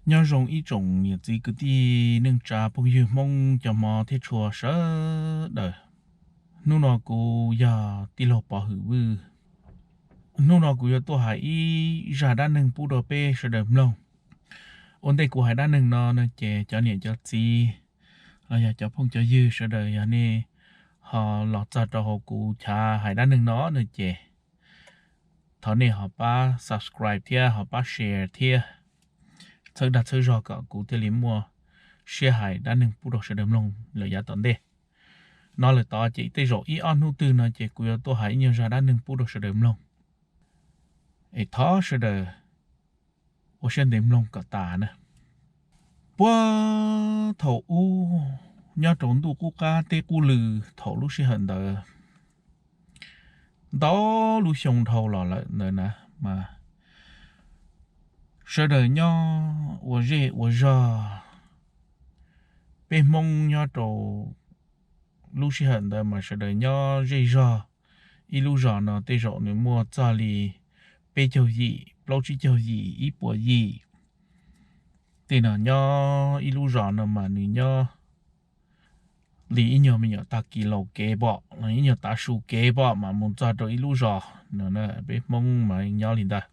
Nyob zoo ib tsoom niam txiv kwv tij neej tsa phooj ywg Hmoob cov hmov thiab tshua sawv daws. Hnub no kuv yog tij laug Pov Hwm Vwj. Hnub no kuv yuav tuaj hais ib zaj dab neeg pub rau peb sawv daws mloog. Ua ntej kuv hais dab neeg no no ces cov niam cov txiv los yog cov phooj cov ywg sawv daws yog nej ho los txog rau hauv kuv chav hais dab neeg no no ces thov nej ho pab subscribe thiab ho pab share thiab txhawb dag txhawb zog kom kuv thiaj li muaj siab hais dab neeg pub rau sawv daws mloog lawm yav tom ntej. No lawm tod ces tej zaum ib ob hnub twg no ces kuv yuav tuaj hais ib nyuag zaj dab neeg pub rau sawv daws mloog. Es thov sawv daws ua siab ntev mloog kom tas na. Puag thaum ub nyob rau ntuj qub qab teb qub lw, thaum lub sij hawm ntawd ntau lub xyoo dhau los lawm ntawd na, mas sawv daws nyob ua zej ua zog. Peb Hmoob nyob rau lub sij hawm ntawd mas sawv daws nyob zej zog. Ib lub zos no tej zaum nws muaj txog li peb caug yim, plaub tsib caug yim, ib puas yim. Tej no nyob ib lub zos no mas nws nyob li ib nyuag me nyuam tag kis laus kev pom, ib nyuag tav su kev pom mas mus txog rau ib lub zos no. Peb Hmoob mas nyob li ntawd.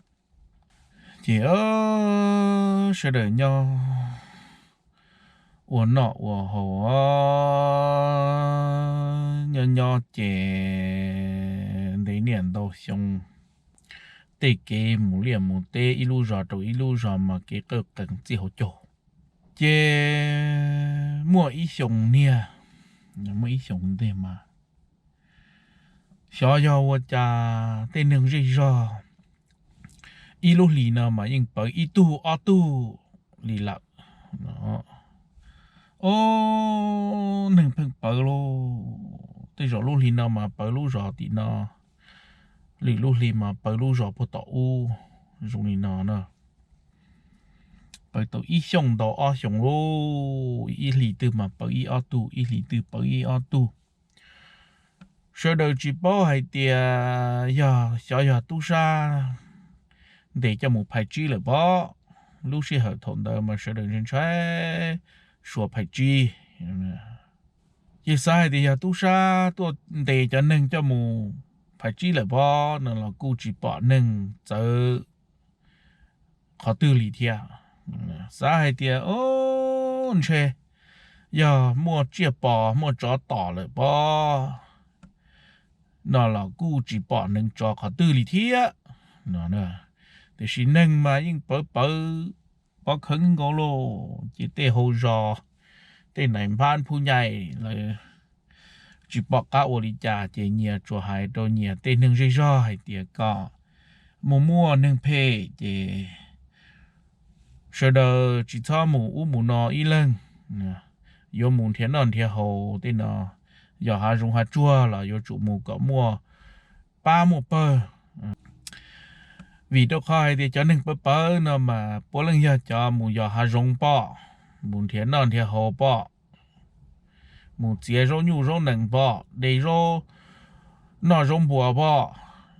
Ces sawv daws nyob ua noj ua haus, nyob nyob ces ntev niaj ntau xyoo, tej kev mus liaj mus teb ib lub zos rau ib lub zos mas kev qawj qees txij hauv caug. Ces muaj ib xyoo niag, muaj ib xyoo ntej mas xyov yog ua cas tej neeg zej zog ib lub hlis no mas yeej pawv ib tug ob tug li lawm. Ob, neeg pheej pawv lauj, tej zaum lub hli no mas pawv lub zos tim no, lwm lub hli mas pawv lub zos puag tom ub, zoo li no na. Pawv tau ib xyooj ntau ob xyoos lauj, ib hlis twg mas pawv ib ob tug, ib hlis twg pawv ib ob tug. Sawv daws tsis paub hais tias yog xyov yog tub sab ntes coj mus phais tsib lawm pob. Lub sij hawm thaum ntawd mas sawv daws ntshai ntshai suas phais tsib. Ces xav hais tias yog tub sab tuaj ntes cov neeg coj mus phais tsib lawm pob no los kuj tsis pom neeg txawv qhov twg li thiab. Xav hais tias o, ntshe yog muaj tsiaj pom muaj tsov tom lawm pob no los kuj tsis pom neeg tsov qhov twg li thiab no. Tiam sis neeg mas yeej pawv pawv pov khawv nkaus lauj. Ces tej hau zos, tej nais npab phub nyaij lawv tsis pom qab ua li cas ces nyias tsuas hais rau nyias tej neeg zej zog hais tias kom mus muaj neeg phem ces sawv daws tsis txhob mus ub mus no ib leeg, yuav mus nrhiav noj nrhiav haus tej no, yos hav zoov hav tsuag los yuav tsum mus kom muaj pab muaj pawg. Vim rau qhov hais tias cov neeg pawv pawv no mas puav leej yog cov mus yos hav zoov pom, mus nrhiav noj nrhiav haus pom, mus txiav zaub nyuj zaub nees pom, de zaub noj zaub npua pom,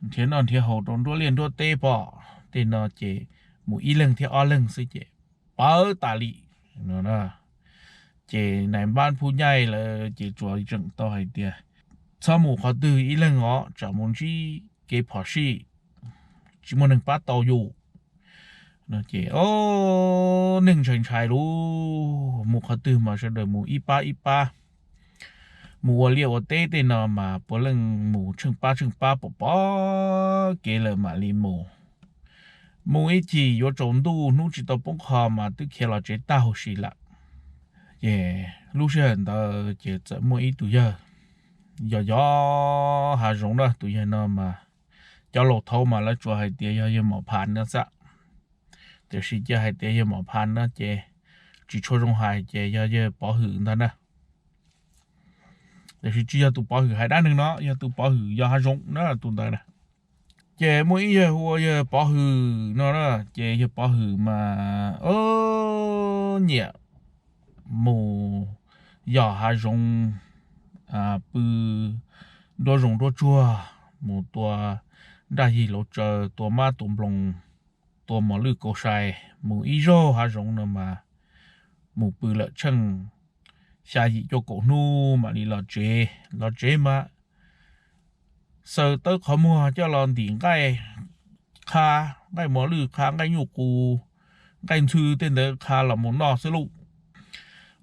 nrhiav noj nrhiav haus rau nruab liaj nruab teb pom, tej no ces mus ib leeg thiab ob leeg xwb ces pawv tas li. Ces nais npab phub nyaij lawv ces tsuas tseem tau hais tias txhob mus qhov twg ib leeg os, tsam mus ntsib kev phom sij, tsis muaj neeg pab tau yus. Ces o, neeg ntshai ntshai lauj, mus qhov twg mas sawv daws mus ib pab ib pab. Mus ua liaj ua teb tej no mas puav leej mus tsheej pab tsheej pab pom pom kev lawm mam li mus. Mus ib chim yuav tsaus ntuj hnub tsis tau poob qho mas twb khiav los tsev tag huv si lawm. Ces lub sij hawm ntawd ces txawm muaj ib tug yawg yos yos hav zoov na, tus yawg no mas cov laus thaud mas lawv tsuas hais tias yog yawg Mom Phan no xwb. Tiam sis cia hais tias yawg Mom Phan no ces tsis tshua zoo hais ces yog yawg Pov Hwm ntag na. Tiam sis tsis yog tus Pov Hwm hais dab neeg no, yog tus Pov Hwm yos hav zoov na tus ntawd na. Ces muaj ib yawg hu ua yawg Pov Hwm no na, ces yawg Pov Hwm mas nyiam mus yos hav zoov, pw nruab zoov nruab tsuag, mus tua nraj yig lauv tsaws, tua mab tua nploos, tua mos lwj kaus sai, mus ib zaug hav zoov no mas mus pw lawm tsheej xya yim cuaj kaum hnub mam li los tsev. Los tsev mas xaws tawb qhov muag coj los ntim nqaij qha, nqaij mos lwj qha, nqaij nyuj qus, nqaij ntxhw tej ntawd qha los mus noj xwb lauj.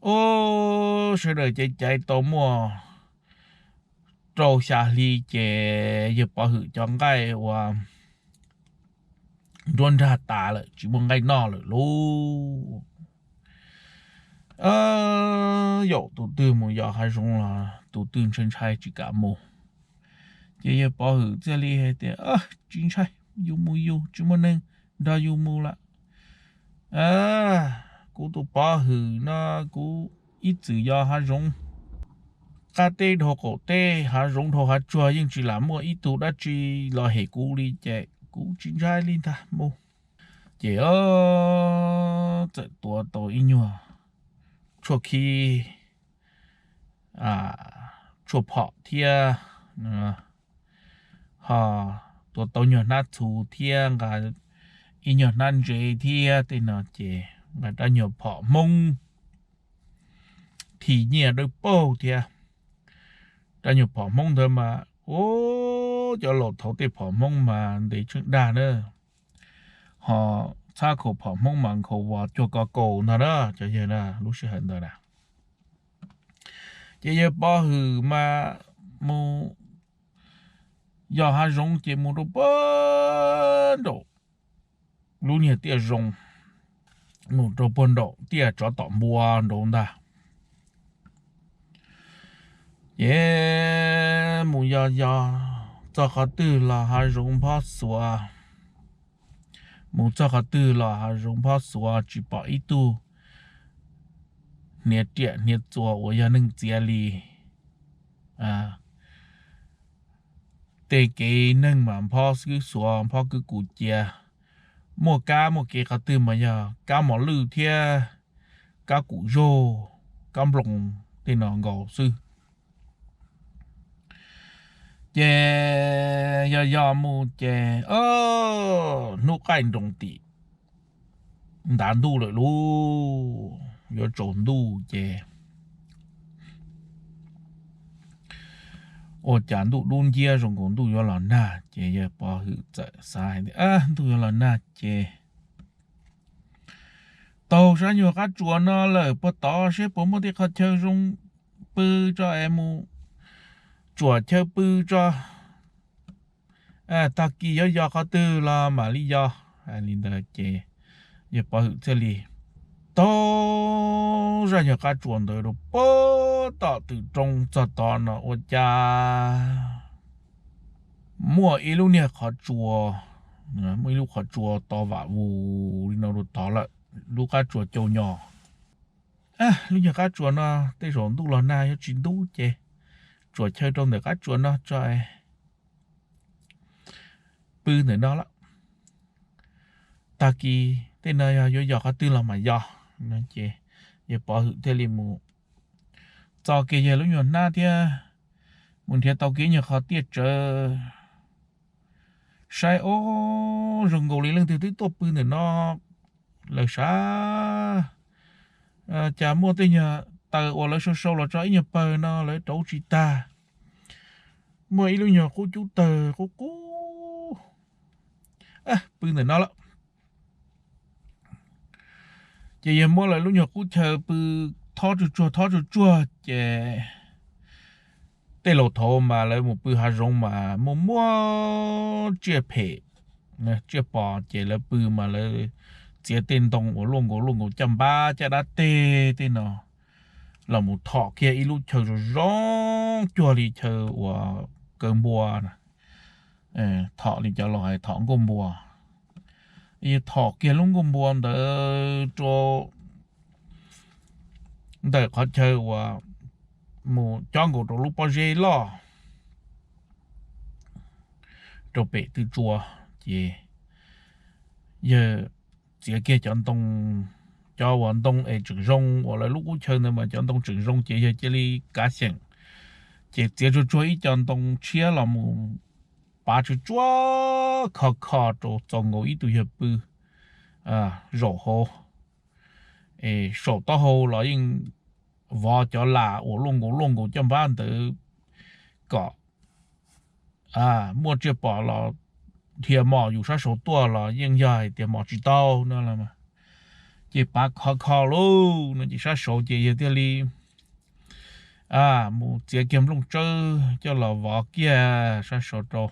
Ub, sawv daws caiv caiv tau muaj rau xya hli ces yawg Pov Hwm cov nqaij uas nruab nrag tas lawm, tsis muaj nqaij noj lawm lauj. Yaum tus twg mus yos hav zoov los tus twg ntshai ntshai tsis kam mus. Ces yawg Pov Hwm thiaj li hais tias, Tsis ntshai, yus mus yus, tsis muaj neeg nrog yus mus lawm. Kuv tus Pov Hwm no kuv ib txwm yos hav zoov qab teb dhau qaum teb, hav zoov dhau hav tsuag yeej tsis lam muaj ib tug dab tsi los hem kuv li ces kuv tsis ntshai li ntag mus. Ces txawm tua tau ib nyuag tshuaj khib, tshuaj phom thiab, ho tua tau nyuag hnab txhuv thiab nqa ib nyuag hnab ntsev thiab tej no ces nqa rab nyuag phom Hmoob thi nyiaj dawb paug thiab. Rab nyuag phom Hmoob ntawd mas, ub, cov laus thaud tej phom Hmoob mas ntev tsheej dag na, ho txhab khaum phom Hmoob mas nkhaus vos cuag ko kaus ntag na cov yawg na lub sij hawm ntawd na. Ces yawg Pov Hwm mas mus yos hav zoov ces mus rau puag nraum lub niag tiaj zoo, mus rau puag nraum tiaj tsov tom npua nraud ntag. Ces mus yos yos txog qhov twg los hav zoov phob xuav, mus txog qhov twg los hav zoov phob xuav, tsis pom ib tug hniav riam hniav txuas uas yog neeg txiav li. Tej kev neeg mas phob xwb xuav, phob kwb kum cia. Muaj kab muaj kev qhov twg mas yog kab mos lwj thiab kab kum zaug, kab nploos tej no nkaus xwb. Ces yog yog mus ces hnub qaij nroos tim ntav ntuj lawm lauj, yuav tsaus ntuj ces ua cas ntuj dub nciab zoo nkaus ntuj yuav los nag, ces yawg Pov Hwm txawm xav hais tias, Ntuj yuav los nag ces taug sab nyuag qab tsuas no lawm puag tod seb puas muaj tej qhov chaw zoo pw tso es mus tsuam chaw pw tso. Tag kis yuav yos qhov twg los mam li yos. Li ntawd ces yawg Pov Hwm thiaj li taug zaj nyuag qab tsuas ntawd rau puag tom twm roob txog tod no ua cas muaj ib lub niag qhov tsua, muaj ib lub qhov tsua to vam vus li no rau tod lawm, lub qab tsua cau nyos. Lub nyuag qab tsua no tej zaum ntuj los nag yuav tsis ntub ces tsuam chaw rau ntawm qab tsua no tso pw ntawm no lawm. Tag kis tej no yog yuav yos qhov twg los mas yos. Ces yawg Pov Hwm thiaj li mus txo kiag yawg lub nyuag hnab thiab mus nrhiav tau kiag nyuag qhov tiaj tsawv, saib ob zoo nkaus li leej twg twb tuaj pw ntawm no lawm sav. Cas muaj tej nyuag taws uas lawv sau sau los tso ib nyuag pawg no lawv rauv tsis tag, muaj ib lub nyuag qub cub tawg qub qub pw ntawm no lawm. Ces yawg muab lawv lub nyuag qub chaw pw thob tsuag tsuag thob tsuag tsuag ces tej laus thaud mas lawv mus pw hav zoov mas muaj muaj tsiaj phem tsiaj pos ces lawv pw mas lawv txiav tej ntoo uas luaj nkaus luaj nkaus caj npab caj dab teg tej no los mus thom kiag ib lub chaw zoo zoo cuag li chaw uas kaw npua na, thom li cov laus hais thom nkuaj npua. Yawg thom kiag lub nkuaj npua ntawd rau ntawm qhov chaw uas mus cob nkaus rau lub pob zeb loj rau pem tw tsua, ces yawg txiav kiag cov ntoo, cov uas ntoo es tseem zoo uas lawv lub qub chaw ntawd mas cov ntoo tseem zoo ces yawg cia li kav xyeem, ces txiav tsuag tsuag ib co ntoo tshiab los mus pav tsuag tsuag kho kho rau txaus nkaus ib tug yawg pw. zaum hauv, saum taub hau los yeej vov cov las uas luaj nkaus luaj nkaus caj npab ntawd kom muaj tsiaj pom los dhia mos yus sab saud tuaj los yeej yog hais tias mos tsis tau no. Ces pav khov kho lauj no ces sab saud ces yawg thiaj li mus txiav kiag nplooj tsawb coj los vov kiag sab saud rau.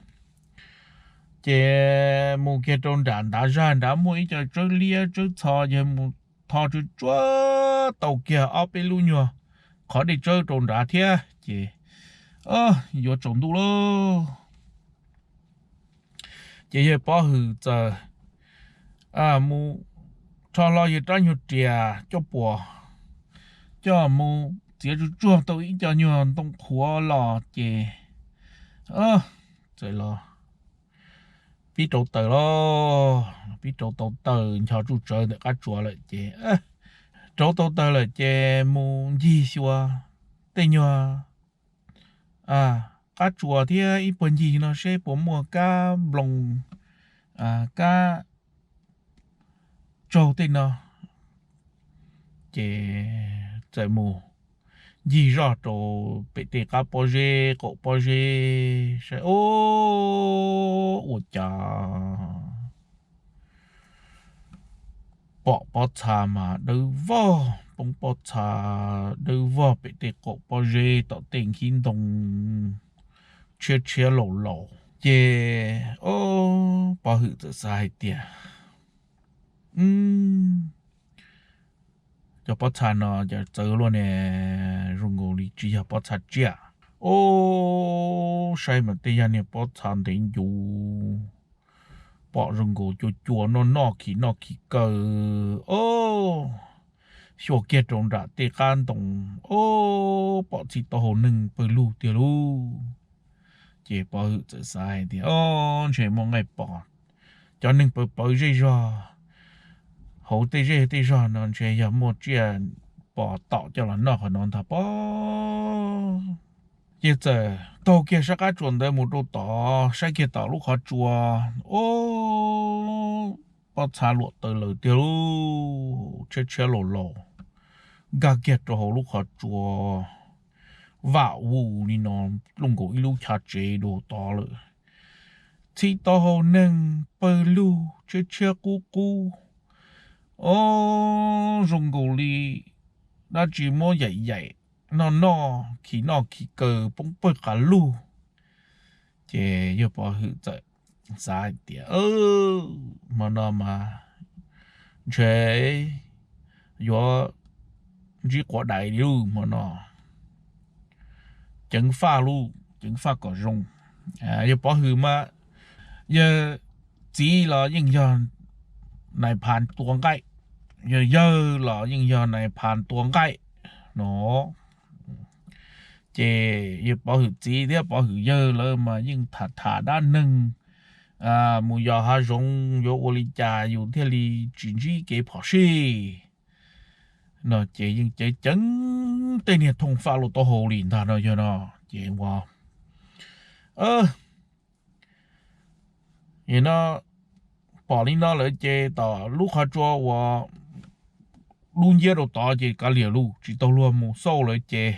Ces mus kiag rau nram ntav zag nrad muaj ib co tsawb liab tsawb txho, yawg mus tho tsuag tsuag tau kiag ob peb lub nyuag qhov dej tsawb rau nrad thiab ces yuav tsaus ntuj lauj. Ces yawg Pov Hwm txawm mus rho hlo yawg rab nyuag riam coj puas coj mus txiav tsuag tsuag tau ib co nyuag ntoo qhuav los ces txawm los pib rauv taws lauj. Pib rauv tau taws ncho tsuj tsawv ntawm qab tsuas lawm ces rauv tau taws lawm ces mus ncig xyuas tej nyuag qab tsuas thiab ib puag ncig no seb puas muaj kab nploos kab tsaug tej no. Ces txawm mus ncig zoj rau pem tej qab pob zeb qaum pob zeb saib ua cas pom pob txha mas dawb vog, poob pob txha dawb vog pem tej qaum pob zeb tom tej nkhib ntoo tshiab tshiab laus laus. Ces Pov Hwm txawm xav hais tias cov pob txha no cas txawv luaj ne, zoo nkaus li tsis yog pob txha tsiaj. Ub, saib mas tej yog niag pob txha ntev ncuv, pom zoo nkaus cua cua noj noj khi noj khi kaw. Ub, xyuas kiag rau nram tej qab ntoo, ub, pom txhij taub hau neeg pawg lug tiag lauj. Ces Pov Hwm txawm xav hais tias, o, ntshe muaj nqaij pom cov neeg pawv pawv zej zog hauv tej zej tej zog no ntshe yog muaj tsiaj pom tom coj los noj qhov no ntag pob. Ces txawm taug kiag sab qab tsuas ntawd mus rau tod saib kiag tom lub qhov tsua, ub, pob txha luam taws lawm tiag lauj, tshiab tshiab laus laus, nkag kiag rau hauv lub qhov tsua vam vus li no, luaj nkaus ib lub chav tsev dua tod lawm. Txhij taub hau neeg pawg lug tshiab tshiab qub qub, o, zoo nkaus li dab tsi muab yaim yaim noj noj khi noj khi kaw poob pawg qas lug. Ces yawg Pov Hwm txawm xav hais tias, hmo no mas ntshe yuav ntsib quav dais li lauj hmo no, ceev faj lauj, ceev faj kom zoo. Yawg Pov Hwm mas yawg txiv los yeej yog nais phas tua nqaij, yawg yawg los yeej yog nais phas tua nqaij no. Ces yawg Pov Hwm txiv thiab Pov Hwm yawg lawv mas yeej tham tham dab neeg mus yos hav zoov yuav ua li cas yus thiaj li tsis ntsib kev phom sij no ces yeej ceev ceev tej niag thooj faj luaj taub hau li ntag no yog no. Ces ua no pom li no lawm ces tom lub qhov tsua uas dub nciab rau tod ces kav liam lauj, tsis tau luag mus xauj lawm ces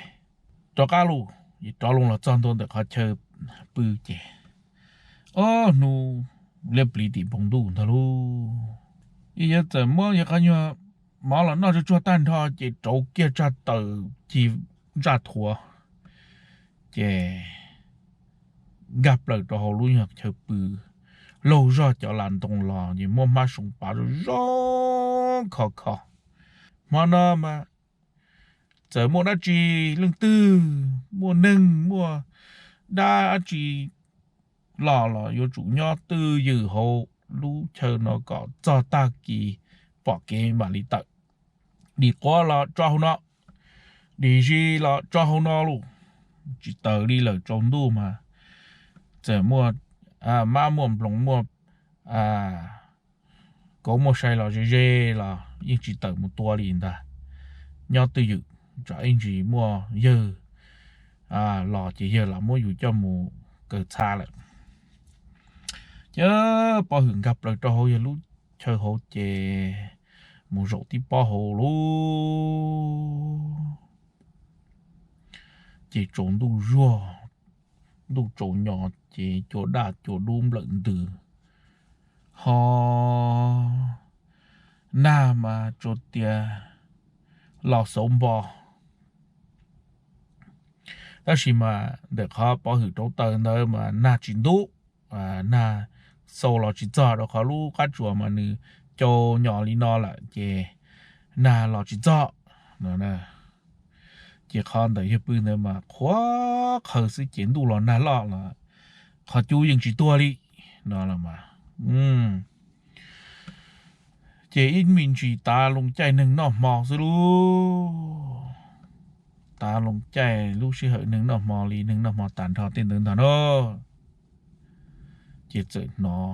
rov qab lauj, rov loo los txog ntua ntawm qhov chaw pw ces ob hnub liab pliv tim npoo ntuj ntag lauj. Yawg txawm muab yawg qhov nyuag mov los noj tsuag tsuag tag nrho ces rauv kiag tsag taws ci ntsaj thuav ces nkag plaws rau hauv lub nyuag chaw pw, laug zog cov las ntoo los ces muab hmab soo pav zoo zoo kho kho. Hmo no mas txawm muaj dab tsi leej twg, muaj neeg muaj dab tsi los los yuav tsum nyob twj ywm hauv lub chaw no kom txog tag kis pom kev mam li tawm. Dim quav los tso hauv no, dim zis los tso hauv no lauj. Tsis taws li lawm tsaus ntuj mas txawm muaj mab muaj nploos muaj kauv muaj sai los ze ze los yeej tsis tawm mus tua li ntag. Nyob twj ywm, tsam ib ntsis muaj yawg los ces yawg lam muab yus coj mus kaw txha lawm. Ces Pov Hwm nkag plaws rau hauv yawg lub chaw hauv ces mus zaum tib pob hauv lauj. Ces tsaus ntuj zuag, ntuj tsaus nyo, ces cua daj cua dub nplawm ntws, ho nag mas tsuas tias los xauv npo. Tab sis mas ntawm qhov Pov Hwm rauv taws ntawd mas nag tsis ntub, nag xau los tsis txog, rau qhov lub qab tsuas mas nws cau nyo li no lawm ces nag los tsis txog no. Ces qhov ntawm yawg pw ntawd mas qhuav qhawv xwb ces ntuj los nag loj los qhov cub yeej tsis tuag li no los mas. Ces ib me ntsis tav loo caij neeg noj hmo xwb lauj. Tav loo caij lub sij hawm neeg noj hmo li, neeg noj hmo tas nrho tej ntawd ntag na, ces txawm hnov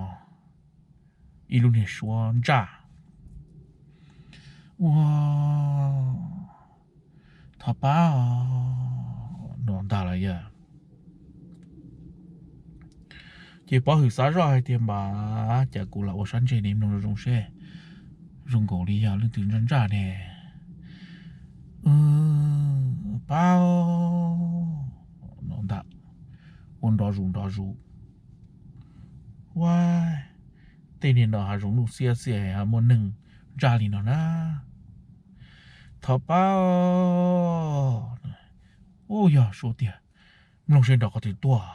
ib lub niag suab ntsaj ua, thov pab no ntag los yog. Ces Pov Hwm xav zoj hais tias, Npam, cas kuv los ua sab ntseg ne, mloog zoo zoo seb zoo nkaus li yog leej twg ntsaj ntsaj ne. Pab no ntag, ua nrov zus nrov zus. Ua, tej niag no hav zoov nuj xiab xiab ho muaj neeg ntsaj li no na. Thov pab, u, yog suab tiag, mloog seb nrov qhov twg tuaj.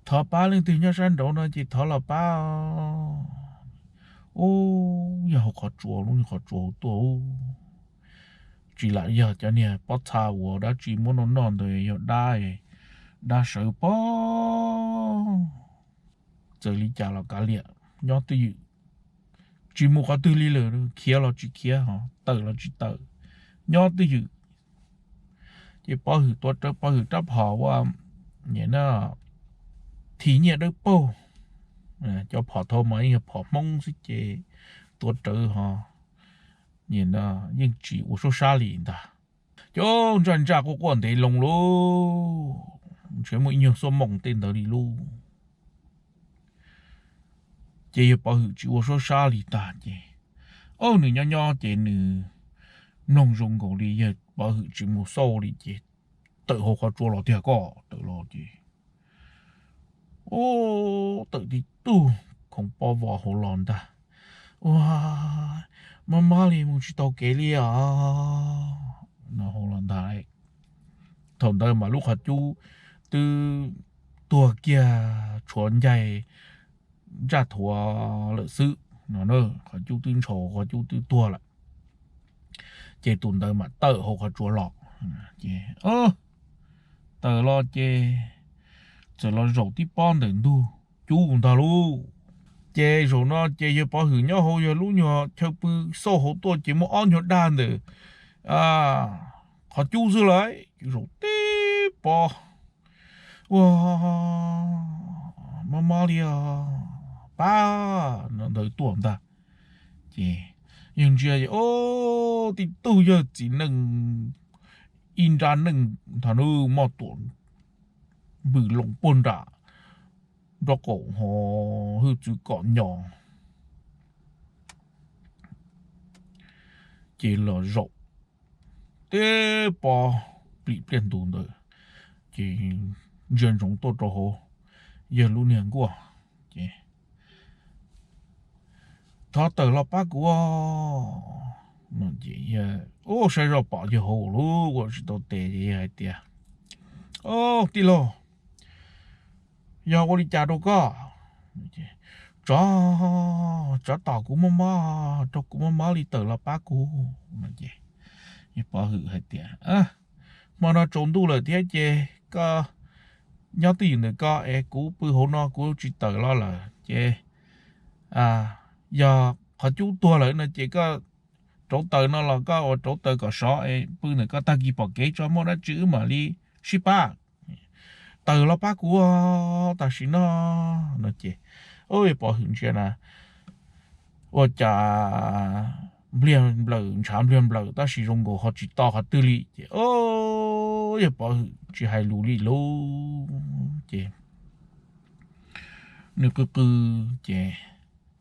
Thov pab, leej twg nyob sab nraud no ces thov los pab. U, yog hauv qhov tsua, lub qhov tsua hauv tuaj. Tsis lam yog cov niag pob txha uas dab tsi muab noj noj ntawd, yog dab, dab sawv pob. Txawm li cas los kav liam, nyob twj ywm, tsis mus qhov twg li lawm, khiav los tsis khiav, tawm los tsis tawm, nyob twj ywm. Ces Pov Hwm tuav rawv Pov Hwm rab phom ua, thi nyiaj dawb paug, cov phom thaum ub mas yeej yog phom Hmoob xwb ces tuav rawv ho yeej tsis ua suab sab li ntag. Cov ntsaj ntsaj quaj quaj ntev loo lauj, ntshe muaj ib nyuag xuab moos tej ntawd li lauj. Ces yawg Pov Hwm tsis ua suab sab li tag ces, o, nws nyob nyob ces nws mloog zoo nkaus li yawg Pov Hwm tsis mus xauj li ces, tawm hauv qhov tsua los tiag koj, tawm los ces, o, tawm tib tug khoov pob vov hauv los ntag. Ua, mob mob li mus tsis tau kev li os no hauv los ntag. Thaum ntawd mas lub qhov cub twb tuag kiag tshuav ncaig ntsaj thuav lawm xwb no, qhov cub twb ntshau, qhov cub twb tuag lawm. Ces tus ntawd mam tawm hauv qhov tsua los. Ces tawm los ces txawm los zaum tib pob ntawm ntug cub ntag lauj. Ces zaum no ces yawg Pov Hwm nyob hauv yawg lub nyuag chaw pw xauj hauv tuaj ces muaj ob nyuag dag ntawm qhov cub xwb lauj, zaum tib pob. Ua, mob mob li os, pab no ntawd tuaj ntag. Ces yawg ntsia ces, o, tib tug yawg txiv neej ib nrab neej thaum ub moj tuam npws loo puag nram nraub qaum ho hwj txwv kom nyo. Ces los zaum tib pob plim pliaj ntug ntawd, ces ntsia ntsoov tuaj rau hauv yawg lub niag nkuaj, ces, thov tawm los pab kuv. Ua, saib zoj pom yawg hauv lub ua tsis tau tes ces yawg hais tias, o, tij laug, yog ua li cas rau koj? Tsov, tsov tom kuv mob mob, rau kuv mob mob li, tawm los pab kuv. Ces Pov Hwm hais tias, hmo no tsaus ntuj lawm thiab ces koj nyob twj ywm ntawm koj es kuv pw hauv no kuv tsis tawm los lawm ces yog qhov cub tuag lawm no ces koj rauv taws no los koj ua rauv taws kom sov es pw ntawm koj, tag kis pom kev tso muaj dab tsi wb mam li sib pab. Tawm los pab kuv tam sim no no ces, o, yawg Pov Hwm ntsia na, ua cas npliag nplawm ntshav npliag nplawm tab sis zoo nkaus ho tsis to qhov twg li ces, o, yawg Pov Hwm tsis hais lus li lauj. Ces nws qw qw ces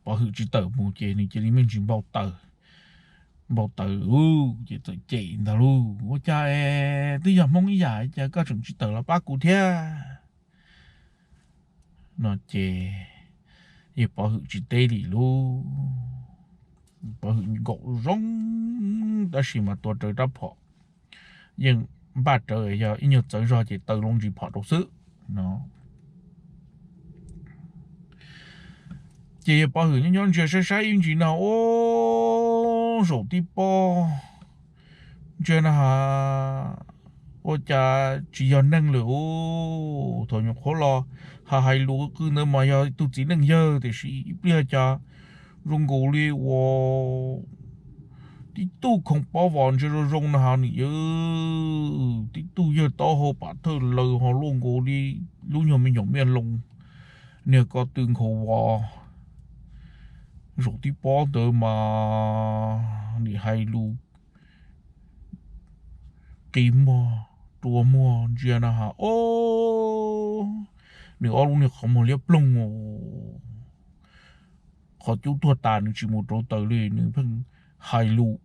Pov Hwm tsis tawm mus ces nws cia li me ntsis npau taws, npau taws ces txawm cem ntag lauj, ua cas es twb yog Hmoob ib yam cas koj tseem tsis tawm los pab kuv thiab no ces yawg Pov Hwm tsis teb li lauj. Pov Hwm nkaum zoo tab sis mas tua rawv rab phom, yeej npaj rawv yog ib nyuag txawv zog ces taw loo ntsis phom rau xwb no. Ces yawg Pov Hwm nyob nyob ntsia saib saib ib ntsis no, ub, zaum tib pob ntsia no ha, ua cas tsis yog neeg lawm ub. Thaum nyuam qhuav los ha hais lus qw ntawd mas yog tus txiv neej yawg tiam sis ib pliag cas zoo nkaus li ua tib tug khoom pob vos ntsia zoo zoo no ha nws yawg, tib tug yawg taub hau pam thawj laws ho luaj nkaus li lub nyuag me nyuam miaj loo, niag ko tw nkhaus vos. Zaum tib pob ntawd mas nws hais lus qi muag rua muag ntsia no ha, ob, nws ob lub niag qhov muag liab ploog, qhov cub tuag tas nws tsis mus rau taws li, nws pheej hais lus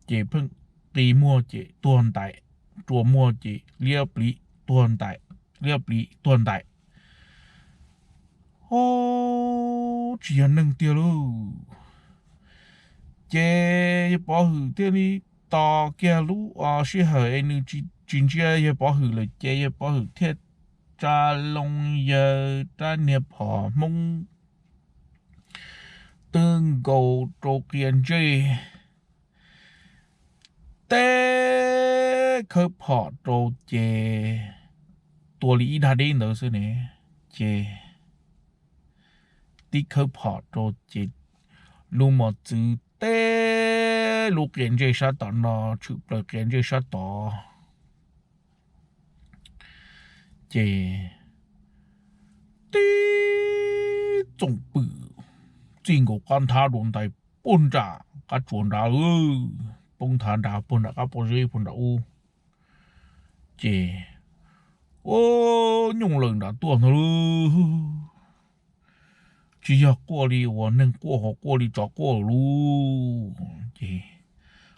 ces pheej qi muag ces tuag ntais, rua muag ces liab pliv tuag ntais, liab pliv tuag ntais. Ob, tsis yog neeg tiag lauj. Ces yawg Pov Hwm thiaj li tos kiag lub sij hawm es nws tsis ntsia yawg Pov Hwm lawm ces yawg Pov Hwm thiaj tsa loo yawg rab niag phom Hmoob twb nkaus rau qia ntsej, tib khawb phom rau ces tua li ib dag deb ntawd xwb ne, ces tib khawb phom rau ces lub mos txwv teb lub qia ntsej sab tom no tshwm plaws qia ntsej sab tod. Ces tib txoom pwm txij nkaus qab nthab dua ntais puag nram qab tsuas nrad, poob nthav nrad puag nram qab pob zeb puag nram ub. Ces ub, nyooj lawm nram tuaj ntag lauj. Tsis yog quaj li uas neeg quaj ho quaj li tsov quaj lauj. Ces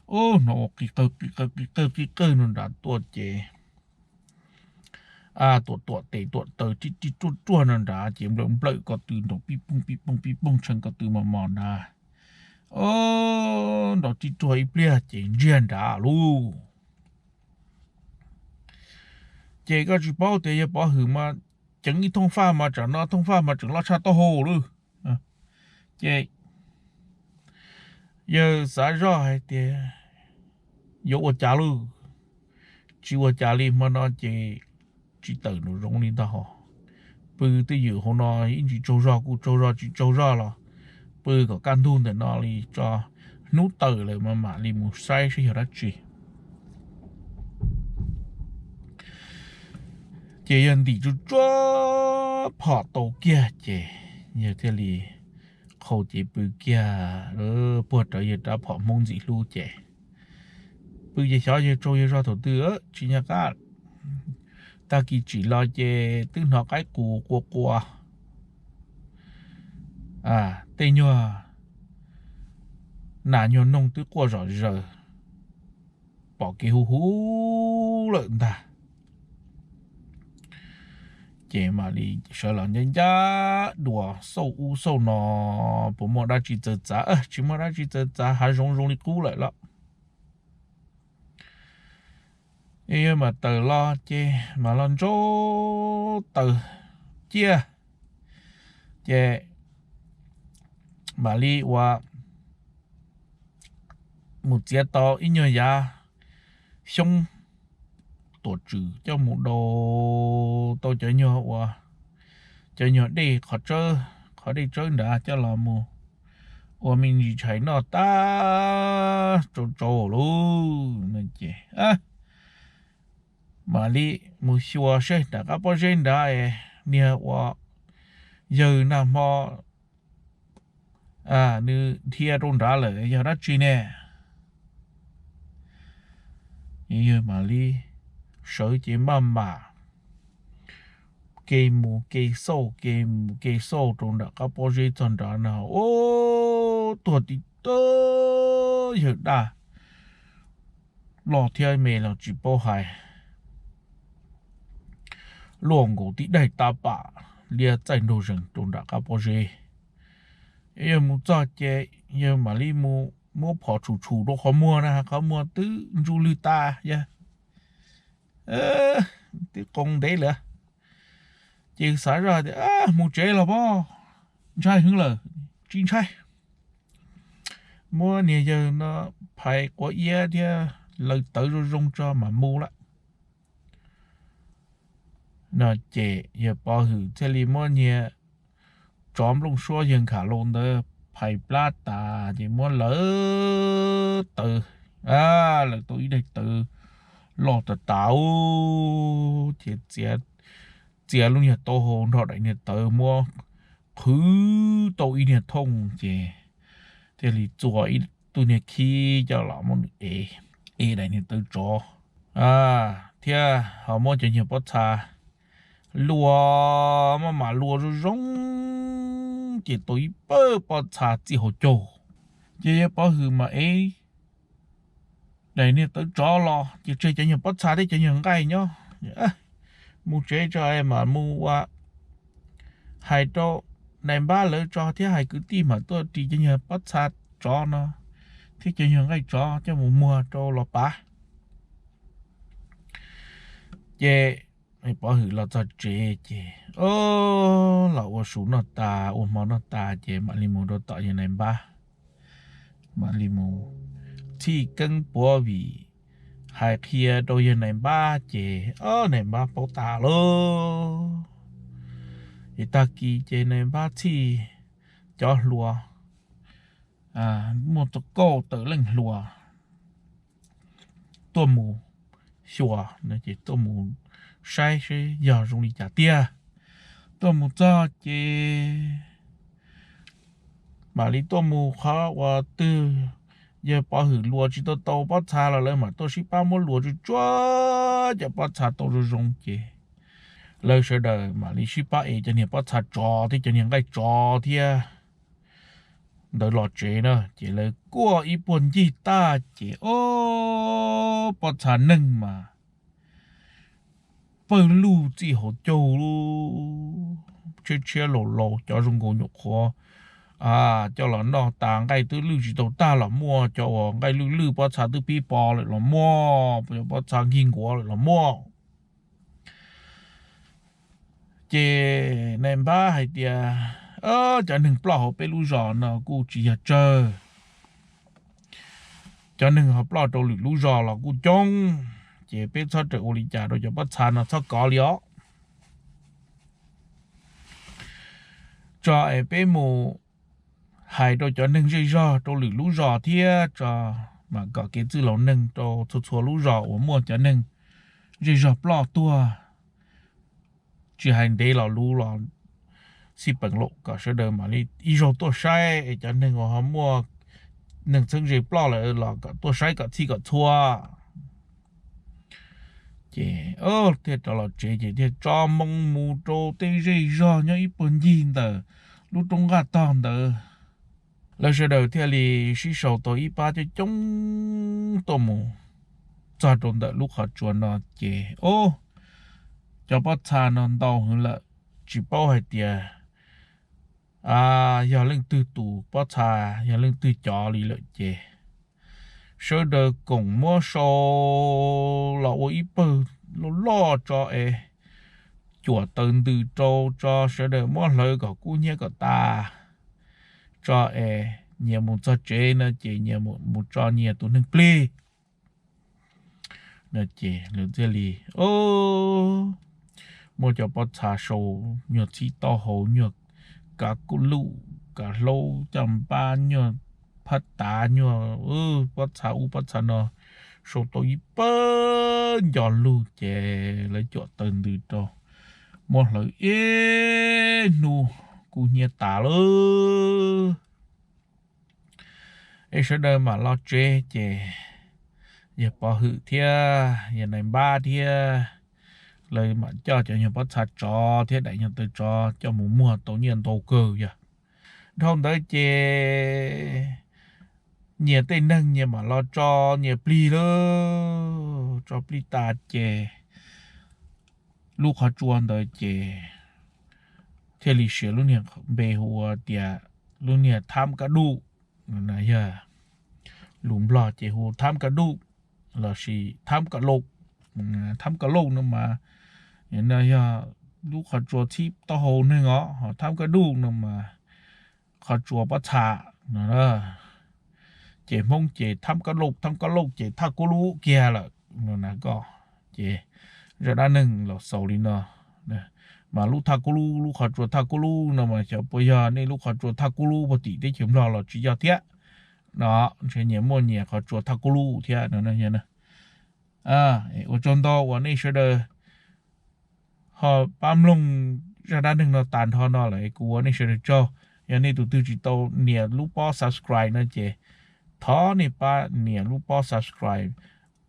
ub, hnov ua qi qawg qi qawg qi qawg qi qawg no nrad tuaj ces tuam tuam tes tuam taw rib rib ruaj ruaj no nrad ces nplawm nplawm ko tw nrov pib poog pib poog pib poog tshee ko tw mos mos nrad. Ub, nrov rib ruaj ib pliag ces ntsiag nrad lauj. Ces koj tsis paub tias yawg Pov Hwm mas ceev ib thooj faj mas tsam no thooj faj mas tseem loj tshaj taub hau lawm. Ces yawg xav zoj hais tias yuav ua cas lauj, tsis ua cas li hmo no ces tsis tawm nraum zoov li ntag hos. Pw twj ywm hauv no ib ntsis tsaug zog kuj tsaug zog tsis tsaug zog los pw kom kaj ntug ntawm no li tso, hnub tawm lawm mas mam li mus saib saib yog dab tsi. Ces yawg ntim tsuj tsuav phom tau kiag ces yawg thiaj li qhau cev pw kiag puag rawv yawg rab phom Hmoob ntxim hlub ces pw ces xyov yawg tsaug yawg zog thaum twg tsis nco qab. Tag kis tsim los ces twb hnov qaib qus qua qua, tej nyuag nas nyuag noog twb quaj zom zaws, pom kev huv huv lawm ntag. Ces mam li sawv los ncaj ncaj dua xauj ub xauj no, puas muaj dab tsi txawv txav? Tsis muaj dab tsi txawv txav, hav zoov zoo li qub lawm los. Yawg mam tawm los ces mam los ntsauj taws ciaj, ces mam li ua mus txiav tau ib nyuag yav xyoob tuam tswm coj mus dau tau cov nyuag ua, cov nyuag dej qhov tsawb, qhov dej tsawb nrad coj los mus ua me ntsis tshais noj tag tsau tsau lauj. Ces mam li mus xyuas saib nram qab pob zeb nrad es niag ua yawg nag hmo nws dhia rau nrad lawm yog dab tsi ne? Yawg mam li sawv ces maj mam kev mus kev xauj, kev mus kev xauj rau nram qab pob zeb txog nrad no, ub, tuag tib tug yawg daj loj thiab me los tsis paub hais, luaj nkaus tib daim tab pam liab txaij nraug zees rau nram qab pob zeb. Yawg mus txog ces yawg mam li mus muab phom tshum tshum rau qhov muag na, qhov muag twb ntsuj lwg tas yawg, twb qoov ntev lawm. Ces xav zoj tias, mus tsev los pob, ntshai heev lawm, tsis ntshai. Muab niag yawg no phais quav iab thiab laws tawv zoo zoo tso mam mus lawm. No ces yawg Pov Hwm thiaj li muab niag tsov nplooj suab yawg nkhav los ntawd phais plab tas ces muab laws tawv, laws tau ib daim tawv loj tas tas, ces txiav lub niag taub hau nrog daim niag tawv muab qhwv tau ib niag thooj ces thiaj li txua ib tug niag khib coj los muab nws ev, ev daim niag tawv tsov thiab ho muab cov niag pob txha luas, maj mam luas zoo zoo ces tau ib pawg pob txha txij hauv caug. Ces yawg Pov Hwm mam ev daim niag tawv tsov los ces tseg cov niag pob txha thiab cov niag nqaij nyob. Mus tsev tso mam mus ua hais rau nais npab lawv tso thiab hais kwv tij mam tuaj ris cov niag pob txha tsov no thiab cov niag nqaij tsov coj mus muag rau los pav. Ces Pov Hwm los txog tsev ces los ua su noj tas ua hmo noj tas ces mam li mus rau tom yawg nais npab, mam li mus txhij keeb puav vim hais qhia rau yawg nais npab ces nais npab paub tas lawm. Ces tag kis ces nais npab txhij cov hluas muaj txog kaum tawm leej hluas tuaj mus xyuas, tuaj mus saib seb yog zoo li cas tiag. Tuaj mus txog ces mam li tuaj mus qhov uas twg yawg Pov Hwm luas tsis tau tau pob txha los lawv mam tuaj sib pab muab luas tsuj tsuav cov pob txha tau zoo zoo ces lawv sawv daws mam li sib pab ev cov niag pob txha tsov thiab cov niag nqaij tsov thiab ntawd los tsev na. Ces lawv kuaj ib puag ncig tag ces ob pob txha neeg mas pawg lug txij hauv caug lub tshiab tshiab laus laus, cov zoo nkaus nyuam qhuav coj los noj tas nqaij twb lwj tsis tau tag los muaj, cov uas nqaij lwj lwj pob txha twb pib po lawm los muaj, cov pob txha nkig nkuav lawm los muaj. Ces nais npab hais tias cov neeg ploj hauv peb lub zos no kuj tsis yog tsawg, cov neeg ho ploj rau lwm lub zos los kuj coob, ces peb txhob rawm ua li cas rau cov pob txha no txhob kov li os. Tso es peb mus hais rau cov neeg zej zog rau lwm lub zos thiab tso, mas kom kev txwj laus neeg rau txhua txhua lub zos uas muaj cov neeg zej zog ploj tuag tsis hais ntev los luv los xij peem lawm kom sawv daws mam li ib zaug tuaj saib es cov neeg uas ho muaj neeg txheeb ze ploj lawm los kom tuaj saib kom txhij kom txhua. Ces thiaj rov los tsev ces thiaj tso moo mus rau tej zej zog nyob ib puag ncig ntawm lub roob nqaj tog ntawd. Lawv sawv daws thiaj li sib sau tau ib pab coob coob tuaj mus txog rau ntawm lub qhov tsua no ces o, cov pob txha no ntau heev lawm, tsis paub hais tias yog leej twg tus pob txha, yog leej twg cov li lawm ces sawv daws koom muab sau los ua ib pawg loj loj tso es cuam taws ntws rau tso, sawv daws muab hlawv kom kub hnyiab kom tas tso es nyias mus txog tsev no ces nyias mus tso nyias tus neeg plig no ces lawv thiaj li muab cov pob txha sau, nyuag txhib taub hau, nyuag kav luj kav hlaub, caj npab, nyuag phab tav, nyuag pob txha ub pob txha no, sau tau ib pawg nco lug ces lawv cuam taws ntws rau, muab hlawv ib hnub kub hnyiab tas lawm. Es sawv daws mam los tsev ces yawg Pov Hwm thiab yawg nais npab thiab lawv mam coj cov nyuag pob txha tsov thiab daim nyuag taw tsov coj mus muag tau nyiaj ntau kawg yog. Dhau ntawd ces nyias tej neeg nyias mam los tso nyias plig lawm, tso plig tas ces lub qhov tsua ntawd ces thiaj li siv lub niag npe hu ua tias lub niag Thab Kaj Duj, yog lus Nplog ces hu Thab Kaj Duj lossis Thab Kaj Lauj. Thab Kaj Lauj no mas yog lub qhov tsua txhib taub hau neeg os, ho Thab Kaj Duj no mas qhov tsua pob txha no. Ces Hmoob ces Thab Kaj Lauj, Thab Kaj Lauj ces Thaj Kub Lub kiag lawm no na koj. Ces zaj dab neeg los xaus li no. Mas lub Thaj Kub Lub, lub qhov tsua Thaj Kub Lub no mas xyov puas yog nej lub qhov tsua Thaj Kub Lub puag tim teb chaws Nplog los tsis yog thiab no. Ntshe nyias muaj nyias qhov tsua Thaj Kub Lub thiab no. Ua tsaug ntau uas nej sawv daws ho pab mloog zaj dab neeg no tas nrho no lawm, kuv ua nej sawv daws tsaug. Yog nej tus twg tsis tau nias lub pob subscribe no ces thov nej pab nias lub pob subscribe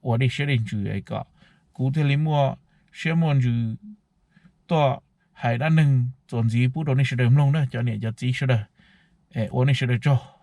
ua dej siab dej ntsws es kom kuv thiaj li muaj siab muaj ntsws tuaj hais dab neeg txuas ntxiv pub rau nej sawv daws mloog na cov niam cov txiv sawv daws. Ua nej sawv daws tsaug.